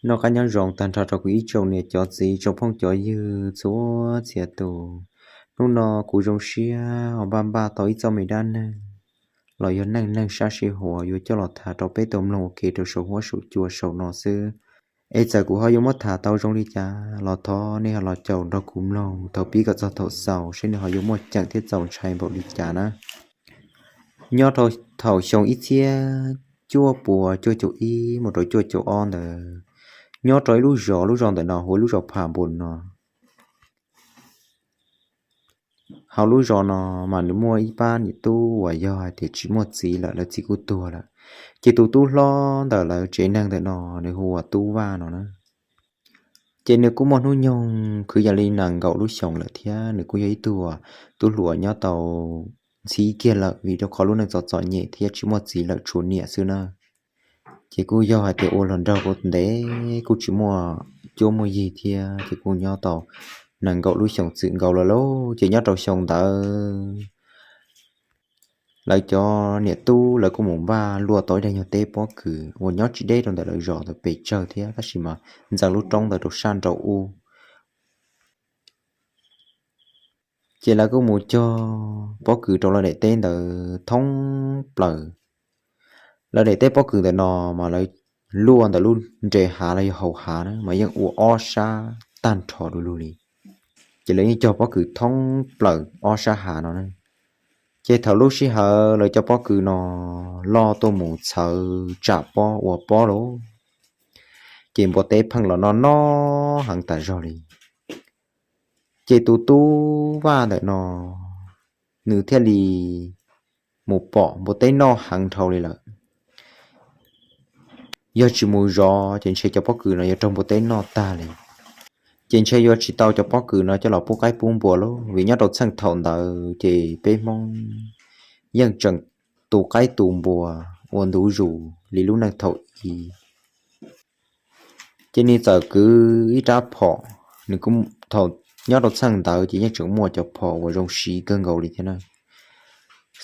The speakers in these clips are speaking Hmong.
Noj qab nyob zoo tag nrho rau kuv ib tsoom niam cov txiv tsoom phooj cov ywg txhua txhia tus. Hnub no kuv zoo siab uas npaj npaj tau ib txoj me dab neeg los yog neej neeg sab sij huam yuav coj los tham rau peb tau mloog ua ke rau saum huab saum cua saum no xwb. Es txawm kuv ho yuav muab tham tau zoo li cas los thov nej ho los caum nrog kuv mloog thaum pib kom txog thaum xaus seb nws ho yuav muaj ceem thiab txaus ntshai npaum li cas na. Nyob rau thaum xyoo ib txhiab cuaj puas cuaj caum ib mus rau cuaj caum ob ntawd, nyob rau ib lub zos, lub zos ntawm no hu ua lub zos Pham Npus no. Hauv lub zos no mas nws muaj ib pab niam tub uas yog hais tias tsis muaj txiv lawm, lawv txiv kuj tuag lawm. Ces tus tub hlob ntawm lawv tsev neeg ntawm no nws hu ua Tub Vaj no na. Ces nws kuj muaj hnub nyoog kwv yees li nees nkaum lub xyoos lawm thiab nws kuj yog ib tug tub hluas nyob tau ntxhib kiag lawm vim rau qhov lub neej txom txom nyem thiab tsis muaj txiv lawm tshuav niam xwb na. Ces kuj yog hais tias ua hluas nraug kuj ntev kuj tsis muaj cuab muaj yig thiab ces kuj nyob tau nees nkaum lub xyoos txwm nkaus lawm lauj. Ces nyob rau xyoo ntawd lawv cov niam tub lawv kuj mus npaj luaj tau ib daim nyuag teb pob kws uas nyob tsis deb rau ntawm lawv zos ntawd pes tsawg thiab tab sis mas ntxeev lub roob ntawd rau sab nraud ub. Ces lawv kuj mus cog pob kws rau lawv daim teb ntawd thoob plaws. Lawv daim teb pob kws ntawm no mas lawv luaj ntawm lub nres hav los yog hauv hav na mas yeej ua ob sab tag nrho du lug li. Ces lawv yeej cog pob kws thoob plaws ob sab hav no na. Ces thaum lub sij hawm lawv cov pob kws no loj tuaj mus txhawv tsam pob ua pob lauj, ces npua teb pheej los noj noj heev tas zog li. Ces tus Tub Vaj ntawm no nws thiaj li mus pom npua teb noj heev dhau li lawm. Yog tsis mus zov ces ntshe cov pob kws no yuav raug npua teb noj tag li. Ces ntshe yuav tsis tau cov pob kws no coj los pub qaib pub npua lauj, vim nyob rau txheej thaum ntawd ces peb Hmoob yeej tseem tu qaib tu npua ua ntu zus li lub neej thaum ub. Ces nws txawm kwv ib rab phom, nws kuj thaum nyob rau txheej ntawd ces yeej tseem muaj cov phom uas zoo siv kawg nkaus li thiab na.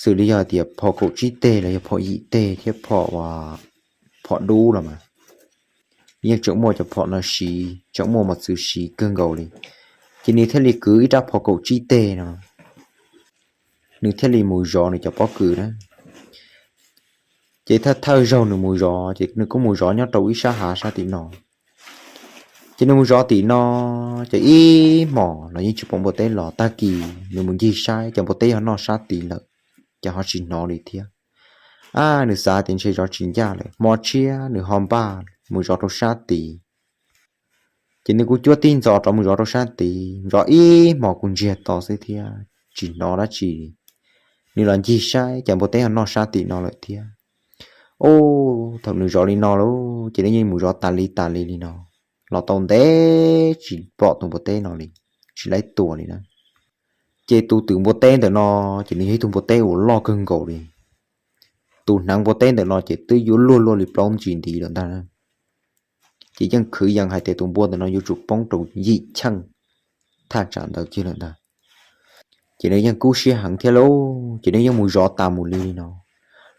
Xws li yog tias phom kaum tsib teg los yog phom yim teg thiab phom, phom dub los mas yeej tseem muaj cov phom no siv, tseem muaj mos txwv siv kawg nkaus li. Ces nws thiaj li kwv ib rab phom kaum tsib teg no, nws thiaj li mus zov nws cov pob kws na. Ces thawj thawj zaug nws mus zov ces nws kuj mus zov nyob rau ib sab hav sab tim no. Ces nws mus zov tim no, ces ib hmos los yeej tsis pom npua teb los. Tag kis nws mus ncig saib ces npua teb yog noj sab tid lawm, ces ho tsis hnov li thiab. A, nws xav tias ntshe zov tsis ncaj lawm, hmo tshiab nws ho npaj mus zov rau sab tid. Ces nws kuj cuab tib ntxov rov mus zov rau sab tid, zov ib hmos kuj ntsiag to xwb thiab tsis hnov dab tsi. Nws los ncig saib ces npua teb ho noj sab tim no lawm thiab. Ub, thaum nws zov li no lauj, ces nws yeej mus zov tas li tas li li no los tau ntev tsis pom tus npua teb no li, tsis laib tua li na. Ces tus twm npua teb ntawm no ces nws yog ib tug npua teb uas loj kawg nkaus li. Tus hneev npua teb ntawm no ces twb yuav luaj luaj li plaub ntsis ntiv lawm ntag. Ces yeej khwv yees hais tias tus npua ntawm no yuav tsum poob rau yim cheej thaj tsam ntawd kiag lawm ntag. Ces nws yeej kub siab heev thiab lauj, ces nws yeej mus zov tas mus li li no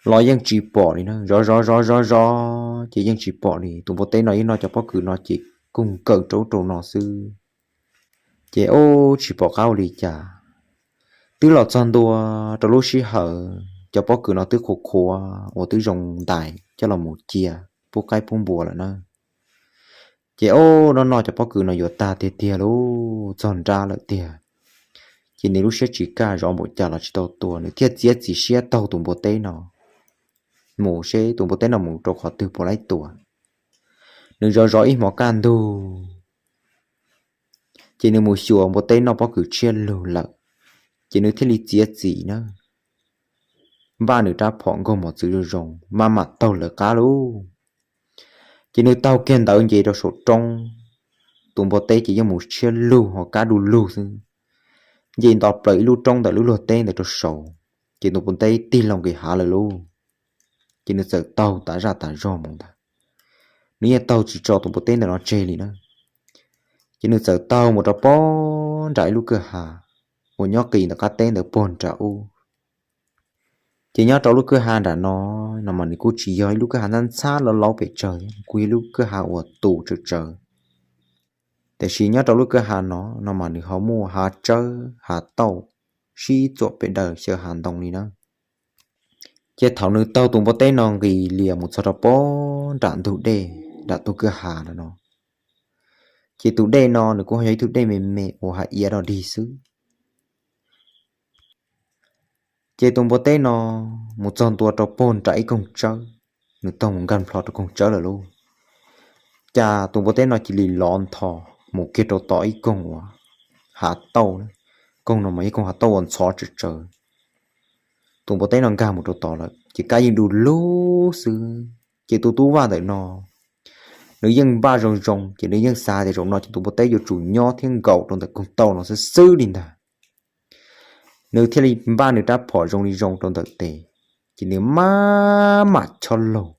los yeej tsis pom li na. Zov zov zov zov zov ces yeej tsis pom li. Tus npua teb no yeej noj cov pob kws no ces kuj nkawm rau ub rau no xwb. Ces ub, tsis pom qab ua li cas. Twb los txog ntua rau lub sij hawm cov pob kws no twb qhuav qhuav uas twb zoo ntais coj los mus cia pub qaib pub npua lawm na. Ces ub, noj noj cov pob kws no yuav tag tiag tiag lauj, txog nrab lawm tiag. Ces nws lub siab tsis kaj, zov npaum cas los tsis tau tua, nws thiaj txiav txim siab taug tus npua teb no mus seb tus npua teb no mus rau qhov twg puas laib tua. Nws zov zov ib hmos kaj ntug, ces nws mus xyuas npua teb noj pob kws tshiab lug lawm, ces nws thiaj li txiav txim na, npaj nws rab phom nkaug mos txwv zoo zoo maj mam taug lawv qab lauj. Ces nws taug kiag ntawd nce rau saum roob, tus npua teb ces yeej mus tshiab lug ho kab du lug xwb. Nce nto plaws ib lub roob ntawm lub luag teb ntawd rau saud, ces tus npua teb tig loo nqis hav lawm lauj. Ces nws txawm taug tas zaj tas zog mus ntag. Nws yeej taug tsis tso tus npua teb ntawm no tseg li na. Ces nws txawm taug mus rau pob nram ib lub kwj ha uas nyob qis ntawm qab teb ntawd puag nram ub. Ces nyob rau lub kwj ha nram no, no mas nws kuj tsis yog ib lub kwj ha ntxhab ntxhab laub laub pes tsawg, kuj yog lub kwj ha uas tus tsawv tsawv. Tiam sis nyob rau lub kwj ha no, no mas nws ho muaj hav tsawb hav tauj sib txuam pes daws xyaw hav ntoo li na. Ces thaum nws taug tus npua teb no nqis lias mus txog rau pob nram ntug dej nram tus kwj ha no, ces tus dej no nws kuj yog ib tug dej me me uas hav iav dog dig xwb. Ces tus npua teb no mus txog ntua rau pob nram ib koog tsawb, nws taug mus nkag plho rau koog tsawb lawm lauj. Ces tus npua teb no cia li lov ntho mus kiag rau tom ib koog uas hav tauj, koog no mas ib koog hav tauj uas ntxhov tsawv tsawv. Tus npua teb no nkag mus rau tod lawm ces kab yeej du lug xwb. Ces tus tub vaj ntawm no nws yeej npaj zoo zoo, ces nws yeej xav tias zaum no ces tus npua teb yuav tsum nyob thiab nkaum rau ntawm koog tauj no xwb xwb li ntag. Nws thiaj li npaj nws rab phom zoo li zoo rau ntawm tes, ces nws maj mam chob laug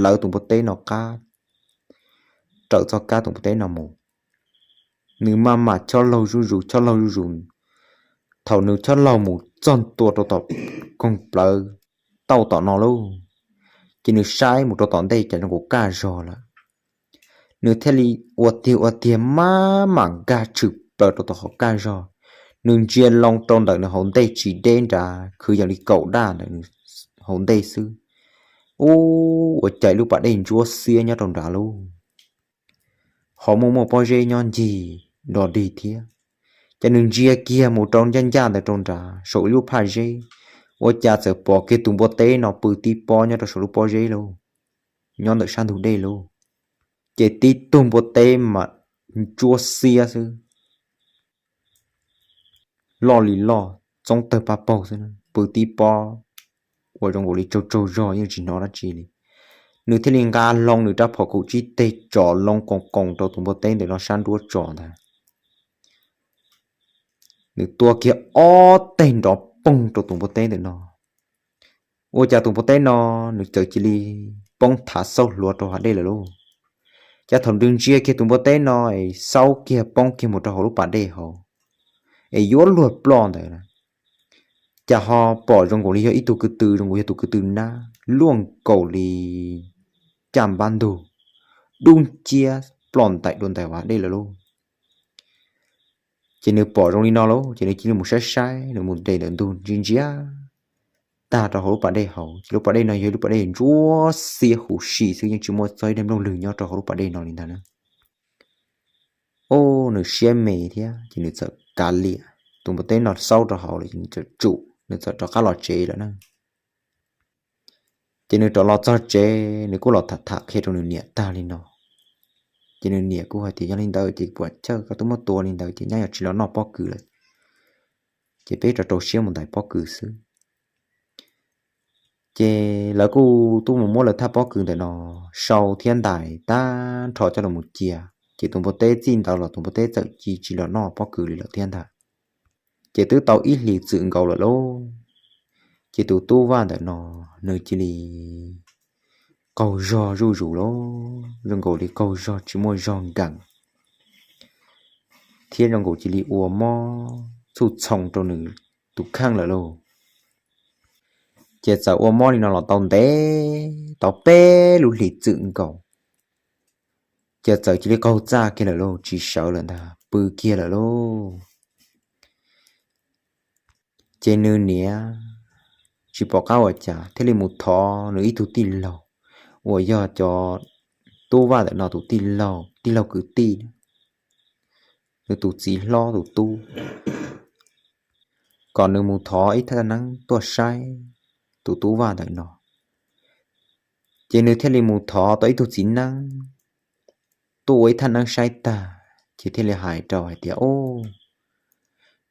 lawv tus npua teb no qab, raws txoj kab tus npua teb no mus. Nws maj mam chob laug zuj zus, chob laug zuj zus. Thaum nws chob laug mus txog ntua rau tom koog plawv tauj tom no lauj, ces nws saib mus rau tom ntej cas zoo nkaus kaj zog lawm. Nws thiaj li ua tiag ua tiag maj mam nkag tshwm plaws rau tom hauv kaj zog. Nws ntsia loo rau ntawm nws hauv ntej tsis deb nrad, kwv yees li kaum daj ntawm nws hauv ntej xwb. Ub, ua cas lub pas dej ntsuab xiab nyob rau nrad lauj, ho muaj muaj pob zeb nyob ncig do dig thiab. Ces nws ntsia kiag mus rau ncaj ncaj ntawd rau nrad saum ib lub phaj zeb, ua cas txawm pom kiag tus npua teb no pw tib pob nyob rau saum lub pob zeb lauj, nyob ntawm sab ntug dej lauj. Ces tib tug npua teb mas ntsuab xiab xwb, loj li loj, txoob tawg paj paug xwb, pw tib pob uas zoo nkaus li tsaug tsaug zog yeej tsis hnov dab tsi li. Nws thiaj li nqa hlo nws rab phom kaum tsib teg tso loo qoos qoos rau tus npua teb ntawm no sab nruab tso ntag. Nws tua kiag ob teg nrov poog rau tus npua teb ntawm no. Ua cas tus npua teb no nws txawm cia li poob thav xauj hluav rau hav dej lawm lauj. Ces thaum nws ntsia kiag tus npua teb no es xaub kiag poob kiag mus rau hauv lub pas dej hauv, es yuav luag ploj ntawd, cas ho pom zoo nkaus li yog ib tug kwv tw, zoo nkaus yog tus kwv tw nab luaj nkaus li caj npab ntug, dub nciab ploj ntais dua ntais hav dej lawm lauj. Ces nws pom zoo li no lauj, ces nws cia li mus saib saib, nws mus de ntawm ntug ntsia ntsia tag rau hauv lub pas dej hauv, ces lub pas dej no yog lub pas dej ntsuab xiab huv si xwb, yeej tsis muaj txog ib daim nplooj lwg nyob rau hauv lub pas dej no li ntag na. Ub, nws siab me thiab ces nws txawm kav liam, tus npua teb no xaub rau hauv lawm ces nws txawm tsum, nws txawm rov qab los tsev lawm na. Ces nws rov los txog tsev, nws kuj los tham tham qhia rau nws niam tag li no. Ces nws niam kuj hais tias, yog li ntawd ces puas chawj koj twb muab tua li ntawd ces nyab yuav tsis los noj pob kws lawm, ces peb rau rau siab mus ntais pob kws xwb. Ces lawv kuj tuaj mus muab lawv thaj pob kws ntawm no sau thiab ntais tag nrho coj los mus cia. Ces tus npua teb txij ntawd los tus npua teb txawm cia tsis los noj pob kws li lawm thiab ntag. Ces twb tau ib hlis txwm nkaus lawm lauj, ces tus tub Vaj ntawm no nws cia li qaug zog zuj zus lauj, zoo nkaus li qaug zog tsis muaj zog nkees, thiab zoo nkaus cia li ua mob txhuj txhoo rau nws tus kheej lawm lauj. Ces txawm ua mob li no los tau ntev tau peb lub hlis txwm nkaus, ces txawm cia li qaug txaj kiag lawm lauj, tsis sawv lawm ntag, pw kiag lawm lauj. Ces nws niam tsis pom qab ua cas thiaj li mus thov nws ib tug tij laug uas yog cov tub Vaj ntawm no tus tij laug, tij laug kwv tij, nws tus txiv hlob tus tub, kom nws mus thov ib thaj neeb tuaj saib tus tub Vaj ntawm no. Ces nws thiaj li mus thov tau ib tug txiv neeb tuaj ua ib thaj neeb saib tag, ces thiaj li hais rau hais tias, o,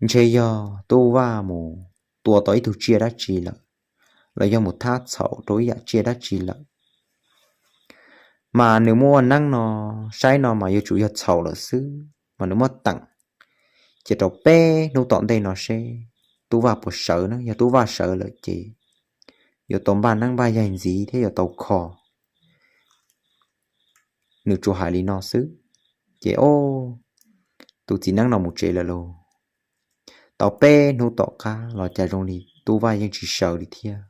ntshe yog tub Vaj mus tua tau ib tug tsiaj dab tsi lawm, los yog mus thab txhaum rau ib yam tsiaj dab tsi lawm. Mas nws muaj neeb no saib no mas yuav tsum yog txhaum lawm xwb, mas nws muab teem, ces rau peb hnub tom ntej no seb tub Vaj puas sawv na, yog tub Vaj sawv lawm ces yuav tau npaj neeb npaj yaig ntxiv thiab yuav tau kho. Nws tsuas hais li no xwb, ces o, tus txiv neeb no mus tsev lawm lauj. Tau peb hnub tom qab los cas zoo li tub Vaj yeej tsis sawv li thiab.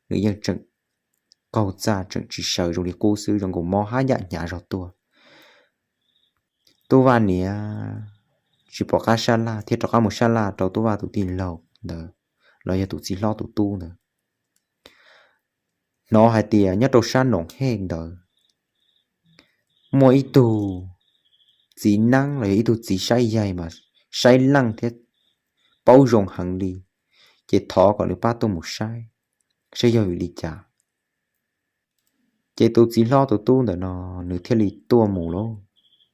nws yeej tseem qaug txaj tseem tsis sawv zoo li qub xwb, zoo nkaus mob haj yam hnyav zog tuaj. Tub Vaj niam tsis pom qab sab laj thiaj rov qab mus sab laj rau Tub Vaj tus tij laug ntawd los yog tus txiv hlob tus tub ntawd. Hnov hais tias nyob rau sab Noom Hej ntawd muaj ib tug txiv neeb los yog ib tug txiv saib yaig mas saib leej thiab paub zoo heev li, ces thov kom nws pab tuaj mus saib saib yog vim li cas. Ces tus txiv hlob tus tub ntawm no nws thiaj li tuaj mus lauj,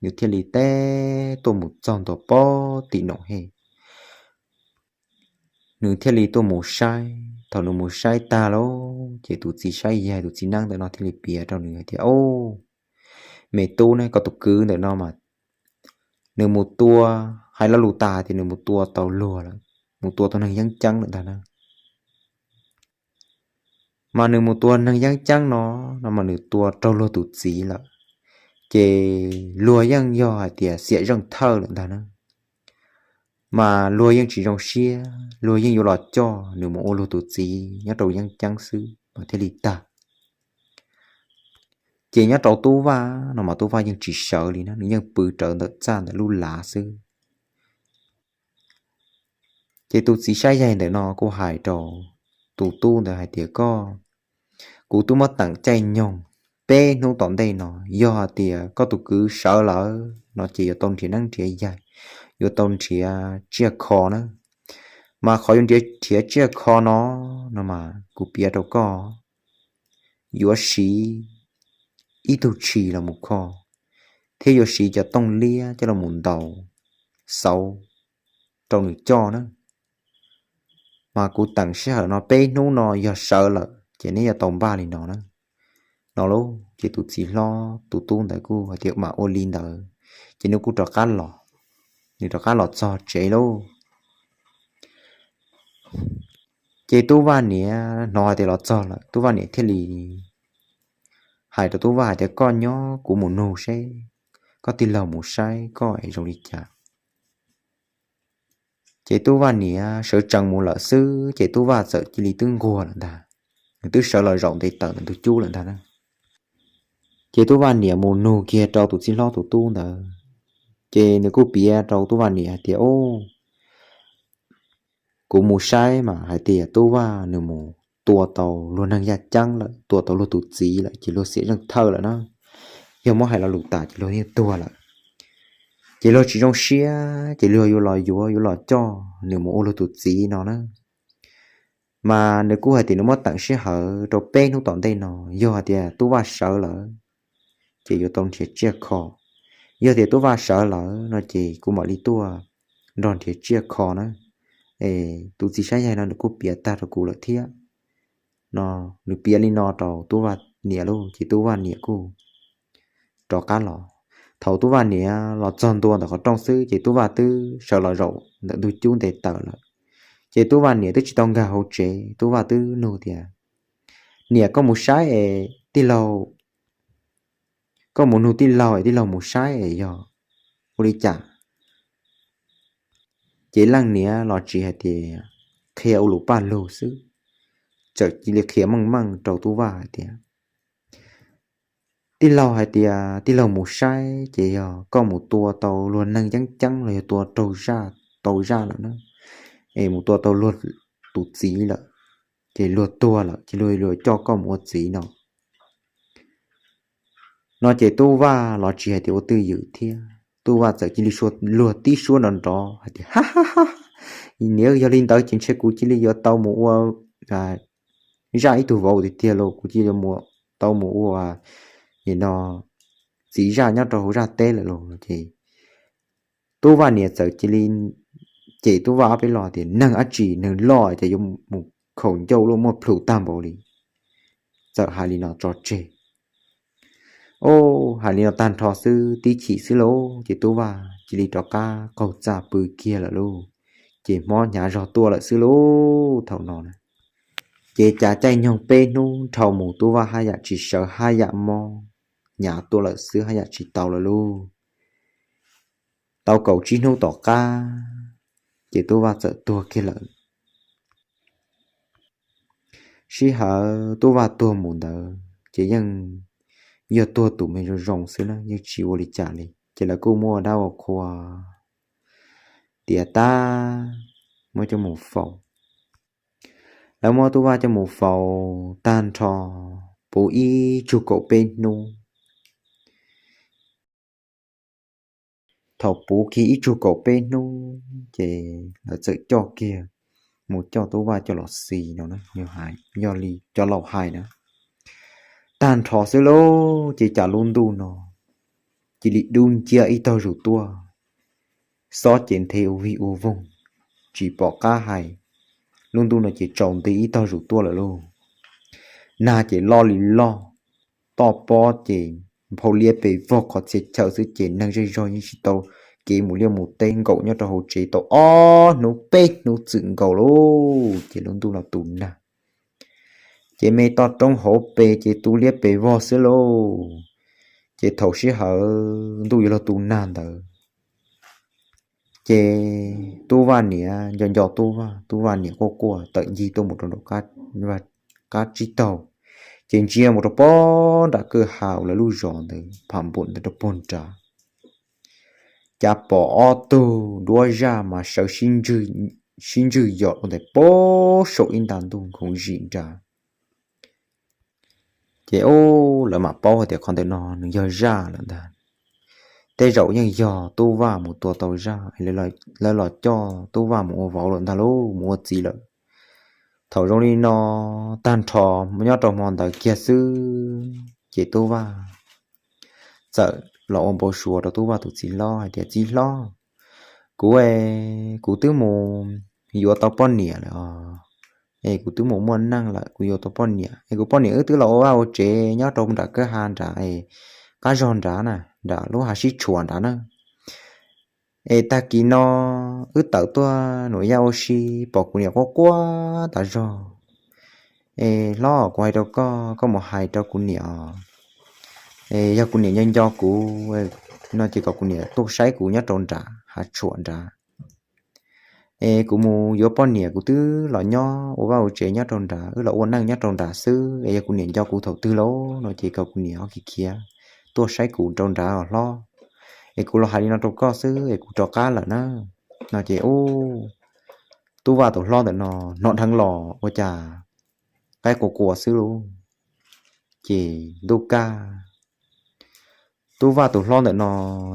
nws thiaj li teb tuaj mus txog ntua pem tim Noom Hej. Nws thiaj li tuaj mus saib, thaum nws mus saib tag lauj, ces tus txiv saib yaig tus txiv neeb ntawm no thiaj li piav rau nws hais tias, Au, me tub ne, koj tus kwv ntawm no mas nws mus tua, hais lo lus tas tias nws mus tua tau luag lawm, mus tua tau neeg yeeb ceeb lawm ntag na. Mas nws mus tua neeg yeeb ceeb no, no mas nws tua raug luag tus txiv lawm, ces luag yeej yog hais tias xiam zeej thawj lawm ntag na. Mas luag yeej tsis zoo siab, luag yeej yuav los coj nws mus ua luag tus txiv nyob rau yeeb ceeb xwb mas thiaj li tag. Ces nyob rau Tub Vaj no mas Tub Vaj yeej tsis sawv li na, nws yeej pw rawv ntawm txaj ntawm lub lav xwb. Ces tus txiv saib yaig ntawm no kuj hais rau tus tub ntawd hais tias, Koj, kuv twb muab teem caij nyoog peb hnub tom ntej no, yog hais tias koj tus kwv sawv lawm no ces yuav tau nrhiav neeb nrhiav yaig, yuav tau nrhiav tsiaj kho na. Mas qhov yuav nrhiav nrhiav tsiaj kho no, no mas kuv piav rau koj, yuav siv ib tug tshis los mus kho, thiab yuav siv cov tooj liab coj los mus ntaus xauv rau nws coj na. Mas kuv teem sij hawm no peb hnub no yog sawv lawm ces neb yuav tau npaj li no na. No lauj, ces tus txiv hlob tus tub ntawd kuj hais tias mam ua li ntawd, ces nws kuj rov qab los, nws rov qab los txog tsev lauj. Ces Tub Vaj niam hnov hais tias los txog lawm, Tub Vaj niam thiaj li hais rau Tub Vaj hais tias, Koj nyob, kuv mus nug seb koj tij laug mus saib koj es zoo li cas. Ces Tub Vaj niam sawv tsees mus lawm xwb, ces Tub Vaj txawm cia li twb nquag lawm ntag, nws twb sawv los zaum nte tawm ntug cub lawm ntag na. Ces Tub Vaj niam mus nug kiag rau tus txiv hlob tus tub ntawd, ces nws kuj piav rau Tub Vaj niam hais tias, Au, kuv mus saib mas hais tias Tub Vaj nws mus tua tau luag neeg yaj ceeb lawm, tua tau luag tus txiv lawm, ces luag xiam zeej thawj lawm na. Yog muab hais lo lus tas ces luag yeej tuag lawm. Ces luag tsis zoo siab, ces luag yuav los yuav, yuav los coj nws mus ua luag tus txiv no na. Mas nws kuj hais tias nws muab teem sij hawm rau peb hnub tom ntej no, yog hais tias Tub Vaj sawv lawm ces yuav tau nrhiav tsiaj kho. Yog tias Tub Vaj sawv lawm no ces kuv mam li tuaj nrog nrhiav tsiaj kho na. Es tus txiv saib yaig no nws kuj piav tag rau kuv lawm thiab. No, nws piav li no rau Tub Vaj niam lauj, ces Tub Vaj niam kuj rov qab los. Thaum Tub Vaj niam los txog ntua ntawm qhov rooj xwb ces Tub Vaj twb sawv los zaum ntawm ntug cub nte tawm lawm. Ces Tub Vaj niam twb tsis tau nkag hauv tsev, Tub Vaj twb nug tias, Niam, koj mus saib es tij laug, koj mus nug tij laug es tij laug mus saib es yog ua li cas? Ces leej niam los tsis hais tias qhia ua lus paj lug xwb, txawm cia li qhia meej meej rau Tub Vaj hais tias, Tij laug hais tias tij laug mus saib ces yog koj mus tua tau luag neeg yeeb ceeb los yog tua raug zaj, tau zaj lawm na, es mus tua tau luag tus txiv lawm, ces luag tuag lawm ces luag yuav coj koj mus ua txiv no. No ces Tub Vaj los tsis hais tias ua twj ywm thiab, Tub Vaj txawm cia li luag tib suab nrov nrov hais tias, Ha ha ha, niam, yog li ntawd ces ntshe kuv cia li yuav tau mus ua zaj ib tug vauv tiag tiag los, kuv cia li tau mus ua, no, txiv zaj nyob rau hauv zaj teb lawm los. Ces Tub Vaj niam txawm cia li cem Tub Vaj ob peb lo tias, Neeg dab tsi, neeg loj ces yuav mus khaum ncauj luaj muaj plhus tag npaum li. Txawm hais li no tso tseg. Au, hais li no tag nrho xwb tib chim xwb lauj, ces Tub Vaj cia li rov qab qaug txaj pw kiag lawm lauj. Ces mob hnyav zog tuaj lawm xwb lauj thaum no na. Ces cav caij nyoog peb hnub dhau mus Tub Vaj haj yam tsis sawv, haj yam mob hnyav tuaj lawm xwb, haj yam tsis tau lawm lauj. Tau kaum tsib hnub tom qab, ces Tub Vaj txawm tuag kiag lawm. sij hawm Tub Vaj tuag mus ntawd ces yeej yog tuag tus me zoo zoo xwb na, yeej tsis ua li cas li. Ces lawv kuj muab ua dab ua qhua tiav tag, muab coj mus faus. Lawv muab Tub Vaj coj mus faus tag nrho puv ib tsug kaum peb hnub. Thaum puv kiag ib tsug kaum peb hnub ces lawv txawm coj kiag mus coj Tub Vaj coj los xi no, yog li cov laus hais na. Tag nrho xwb lauj, ces cas lub ntuj no cia li dub nciab ib tog zus tuaj, xob ces nthe ua vig ua voog, tsis pom qab hais. Lub ntuj no ces tsaus nti ib tog zus tuaj lawm lauj. Nag ces loj li loj, toj pob ces nphau liab pes vog qhov txhia chaw xwb ces neeg zej zog yeej tsis tau kev mus liaj mus teb, nkaum nyob rau hauv tsev tau ob hnub peb hnub txwm nkaus lauj, ces lub ntuj no tu nag. Ces me toj roob hauv pes ces tu liab pes vog xwb lauj. Ces thaum sij hawm ntuj yuav luag tu nag ntawd, ces Tub Vaj niam nco nco Tub Vaj, Tub Vaj niam quaj quaj tawm ncig tuaj mus rau nraum qab tsib taug, ces ntsia mus rau pob nram kwj ha uas lawv lub zos ntawd pham npum ntawd rau puag nrad. Cas pom ob tug duab zaj mas sawv sib ntswg yos ua ntawm pob saum ib nta ntuj khoov zim nrad. Ces ub, lawv mam paub hais tias qhov ntawm no nws yog zaj lawm ntag. Tej zaum yeej yog Tub Vaj mus tua tau zaj, lawv los coj Tub Vaj mus ua vauv lawm ntag lauj, mus ua txiv lawm. Thaum zoo li no tag nrho nyob rau hmo ntawd kiag xwb, ces Tub Vaj txawm los ua npau suav rau Tub Vaj tus txiv hlob hais tias, Txiv hlob, kuv, kuv twb mus yuav tau poj niam lawm os. Es kuv twb mus muaj neej lawm, kuv yuav tau poj niam es kuv poj niam wb twb los ua vaj ua tsev nyob rau nram kwj ha nrad, qab zog nrad na, nram lub hav sib tshuam nrad na. Es tag kis no wb tawm tuaj nuam yaj ua si, pom kuv niam quaj quaj tas zog. Es hlob, kuv hais rau koj, koj mus hais rau kuv niam os. Es yog kuv niam nco nco kuv no ces kom kuv niam tuaj saib kuv nyob rau nrad hav tshuam nrad. Es kuv mus yuav poj niam, kuv twb los nyob ua vaj ua tsev nyob rau nrad, wb los ua neej nyob rau nrad xwb. Es yog kuv niam nco kuv thaum twg lauj no ces kom kuv niam ho khiav khiav tuaj saib kuv rau nrad os hlob. Es kuv los hais li no rau koj xwb es kuv rov qab lawm na. No ces ub, Tub Vaj tus hlob ntawm no hnov dheev los ua cas qaib qua qua xwb lauj. Ces ntuj kaj, Tub Vaj tus hlob ntawm no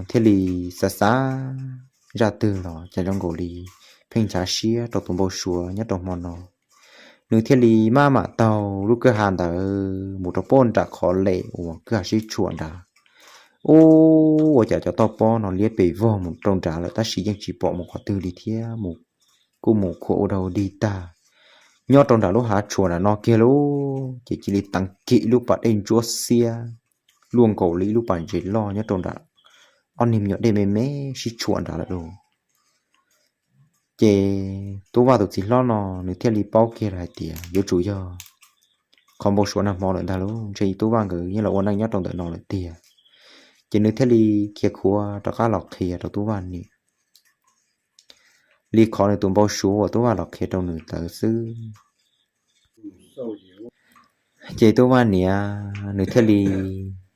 thiaj li xav xav zaj twg los cas zoo nkaus li pheej nchav siab rau tus npau suav nyob rau hmo no. Nws thiaj li maj mam taug lub kwj ha ntawd mus rau pob nram qhov lem uas kwj ha sib tshuam nrad. Ub, ua cas cov toj pob no liab pes vog mus rau nrad lawm tab sis yeej tsis pom mus qhov twg li thiab, mus kuj mus khuam ua dog dig tag. Nyob rau nram lub hav tshuam nram no kiag lauj, ces cia li teev kiag ib lub pas dej ntsuab xiab luaj nkaus li ib lub pas ntses loj nyob rau nram ob niag me nyuam dej me me sib tshuam nrad lawm lauj. Ces Tub Vaj tus txiv hlob no nws thiaj li paub kiag hais tias yuav tsum yog qhov npau suav nag hmo lawm ntag lauj, ntshe Tub Vaj nkawd yeej los ua neej nyob rau ntawm no lawm tiag. Ces nws thiaj li khiav khuav rov qab los qhia rau Tub Vaj niam. Li qhov nws tus npau suav uas Tub Vaj los qhia rau nws ntawd xwb. Ces Tub Vaj niam nws thiaj li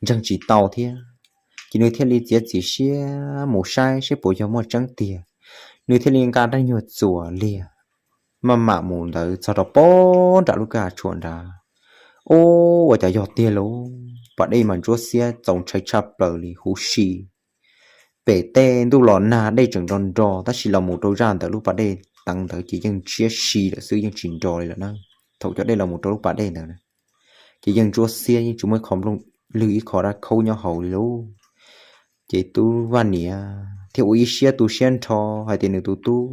ntseeg tsis tau thiab, ces nws thiaj li txiav txim siab mus saib seb puas yog muaj tseeb tiag. Nws thiaj li nqa rab nyuag txuas liag maj mam mus ntawd txog rau pob nram lub kwj ha tshuam nrad. Ub, ua cas yog tiag lauj, pas dej mas ntsuab xiab txaus ntshai tshaj plaws li huv si. Pem tej ntuj los nag dej tseem nro nro tab sis los mus rau zaj ntawd lub pas dej teev ntawd ces yeej ntshiab si lawm xwb, yeej tsis nro li lawm na. Thaum cov dej los mus rau lub pas dej ntawd ces yeej ntsuab xiab, yeej tsis muaj ib qho nplooj lwg ib qho dab khaub nyob hauv li lauj. Ces Tub Vaj niam thiaj ua ib siab tu siab nrho hais tias nws tus tub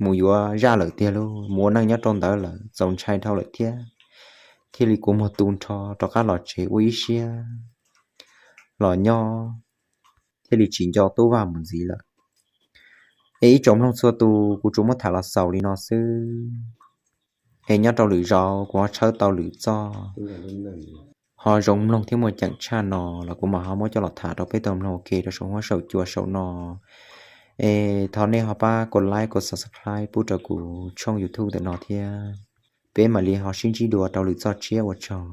mus yuav zaj lawm tiag lauj, mus ua neej nyob rau ntawd lawm, txaus ntshai dhau lawm thiab. Thiaj li kua muag tu nrho rov qab los tsev ua ib siab los nyob, thiaj li tsis nco Tub Vaj mus ntxiv lawm. Es ib tsoom mloog txhua tus, kuv tsuas muab tham los xaus li no xwb. Es nyob rau lwm zaus kuv ho tshawb tau lwm txoj ho zoo mloog thiab muaj ceem tshaj no los kuv mam ho muab coj los tham rau peb tau mloog ua ke rau saum huab saum cua saum no. Es thov nej ho pab kos like kos subscribe pub rau kuv tshooj YouTube ntawm no thiab. Peb mam li ho sib ntsib dua rau lwm txoj tshiab, ua tsaug.